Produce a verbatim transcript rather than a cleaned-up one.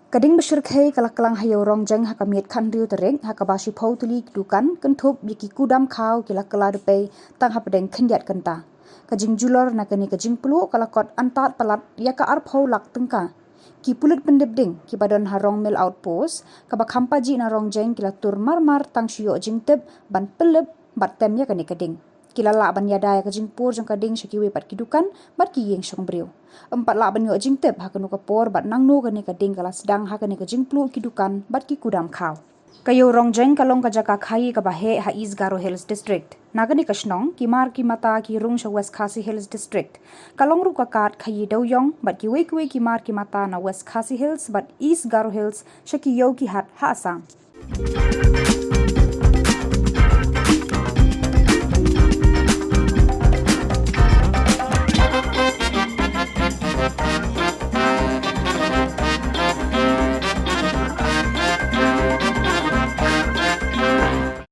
Ka ding ba shyrkhei ka la klang ha Ïew Rongjeng ha ka miet khathynriew tarik, ha kaba shiphew tylli ki dukan kynthup ïa ki kudam khaw ki la kylla dpei tang hapdeng khyndiat kynta. Ka jingjulor na kane ka jingpluh ka la kot antad palat ïa ka arphew lak tyngka. Ki pulit pyndep ding kiba don ha Rongmil Outpost, kaba kham pajih na Rongjeng, ki la tur marmar tang shu ïoh jingtip ban pynlip bad tem ïa kane ka ding. Ki la lah ban ïada ïa ka jingpur jong ka ding sha kiwei pat ki dukan bad ki ïing shong briew. Ym pat lah ban ïoh jingtip ha kano ka por bad nangno kane ka ding ka la sdang ha kane ka jingpluh ki dukan bad ki kudam khaw. Ka Ïew Rongjeng ka long ka jaka khaïi kaba heh ha East Garo Hills District. Na kane ka shnong, ki mar ki mata ki rung sha West Khasi Hills District. Ka long ruh ka kad khaïi dewïong bad kiwei kiwei ki mar ki mata na West Khasi Hills bad East Garo Hills sha ki ïew ki hat ha Assam.